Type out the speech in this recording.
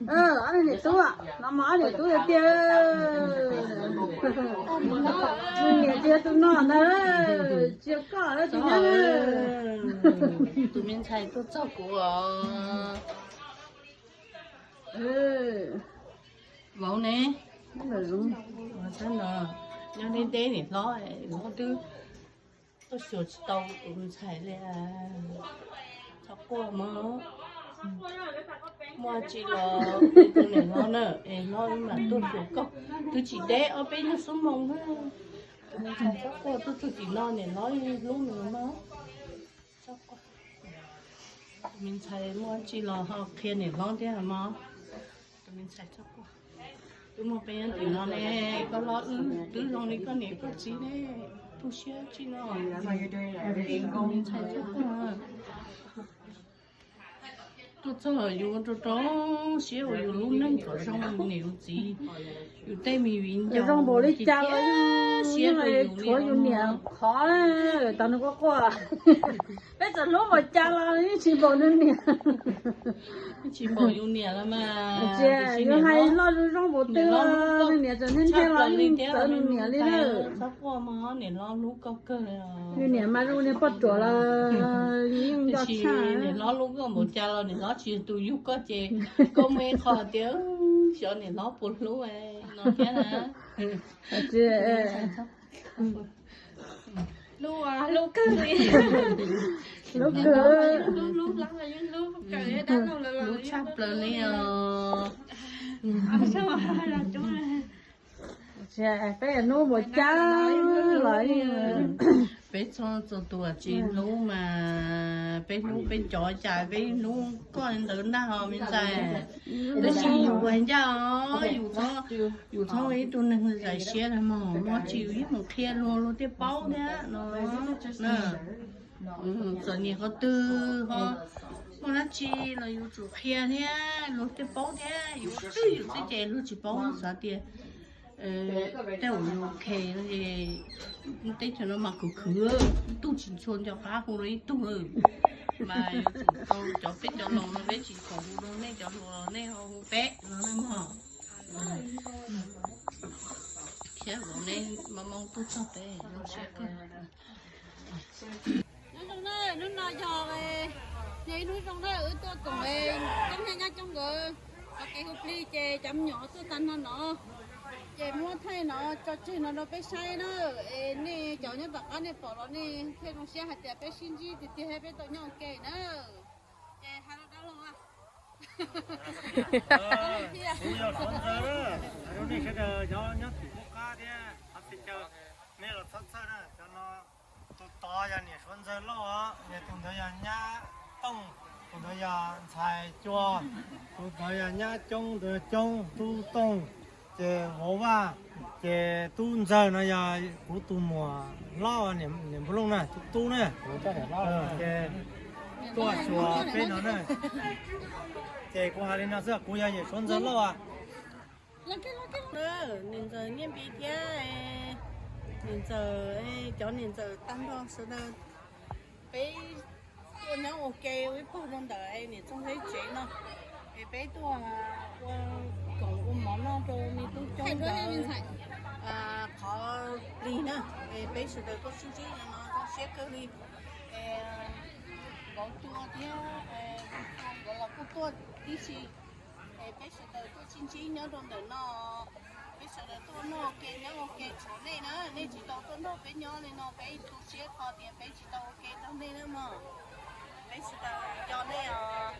Ob niam tub, no mas ob niam tub tiag tiag. Niam txiv tus no ntag, tsis yog koj lawm tus nyob. Tus me ntxhais tuaj txog kuv os. Vauv ne, nyob deb deb niam hlob, hlob twb tuaj xyuas tsis tau tus ntxhais li. Txhob quaj mog, muaj tsi los tus niam hlob na, es hlob mam tuaj xyuas koj. Twb tsis deb ob peb nyuag xuab moos na. Tus me ntxhais txhob quaj, tuaj txog tim no niam hlob hlub nws mog. Tus me ntxhais muaj tsi los ho qhia niam hlob thiab mog. Tus me ntxhais txhob quaj. Twb muaj peb nyob tim no ne, koj hlob wb twb zoo li koj niam koj txiv ne, tu siab tsi no. Tus me ntxhais txhob quaj. Tuaj txog yus rau rau siab uas yus lub neej kom zoo niam yus txiv, yus tej me viv ncaus zoo npaum li cas los siab rau yus, tshuav yus niam qhov, tas nws quaj quaj. Peb txawm hlub npaum cas los yeej tsis npaum nws niam. Tsis npaum yus niam los mas, tiam sis yus hais loj zoo zoo npaum twg los nws niam txawm nthe nthe los yeej txawv nws niam li na. Txhob quaj mog, niam hlob hlub koj kawg. Yus niam mas zoo niag poj ruam los yeej nco tshaj. Niam hlob hlub koj npaum cas los niam hlob tsis yog tus yug koj ces koj muaj ib qho tias xyov niam hlob puas hlub no thiab na. Hlub, hlub kawg li. Hlub kawg. Hlub tshaj plaws li os. Peb hnub mus cab los peb txhua txhua tus tsis hlub mas peb hlub peb cov cas peb hlub koj ntawd ntag ho me ntxhais. Tab sis yus ua ncaj os, yus txhob ua ib tug neeg zais siab na mog, muaj tsi yus yeej mus qhia luag luag thiaj paub thiab no. Txom nyem qhov twg ho muaj dab tsi los yus tsum qhia thiab luag thiaj paub thiab, yus twb yus txib ces luag tsis paub xav tias tej zaum yus ok no es teb chaws no mas khwv khwv, ib tug tsis tshua nco qab hu rau ib tug, mas yuav tsum tau cov peb cov laus no peb tsis khoom hu rau nej cov hluas los nej ho hu peb no na mog. Thiab vauv neb maj mob tub txog peb zoo siab kawg. Hnub zoo na, hnub no yog, yog ib hnub zoo na, wb tuaj koom coob thiab nyob coob nkawd, qhov kev hu plig ces cov me nyuam tuaj tag no no, ces muab thaij no tso tseg no rau peb saib na, es nej cov nyob tom qab nej pom los nej thiaj zoo siab hais tias peb sib ntsib tiag tiag thiab peb tau nyob ua ke na. Ces hais rau dab laug, kuv yog Suav Ntxawg, hais rau nej sawv daws cov nyob tim qub qab thiab qhov txhia chaw, nej los txhob txhawj na, cov no tus tod yog niam Suav Ntxawg Lauj os, yog tus ntawd yog nyab Tooj, tus ntawd yog ntxhais Cua, tus ntawd yog nyab Coob, tus yog Coob, tub Tooj, ces vauv Vaj, ces tub Ntxawg no yog kuv tus muam hlob niam Nplooj na, tus tub na, ces tuaj xyuas peb no na. Ces kuv hais li no xwb, kuv yog yawm Suav Ntxawg Lauj. Niam ntxawm Nyiaj Npis thiab niam ntxawm, cov niam ntxawm tag nrho sawv daws, peb tuaj nyob ua ke ua ib pawg rau ntawm niam Txooj Zeb tsev no, es peb tuaj ua koom ua mov noj rau me tub Coob ntawd qhov plig na, es peb sawv daws tuaj sib ntsib no zoo siab kawg li. Es vauv Cua thiab nkawd los kuj tuaj tib si, es peb sawv daws tuaj sib ntsib nyob rau ntawm no, peb sawv daws tuaj noj ua ke nyob ua ke tshuav nej na, nej tsis tau tuaj nrog peb nyob li no peb tu siab kho tias peb tsis tau ua ke nrog nej na mog. Peb sawv daws nco nej os.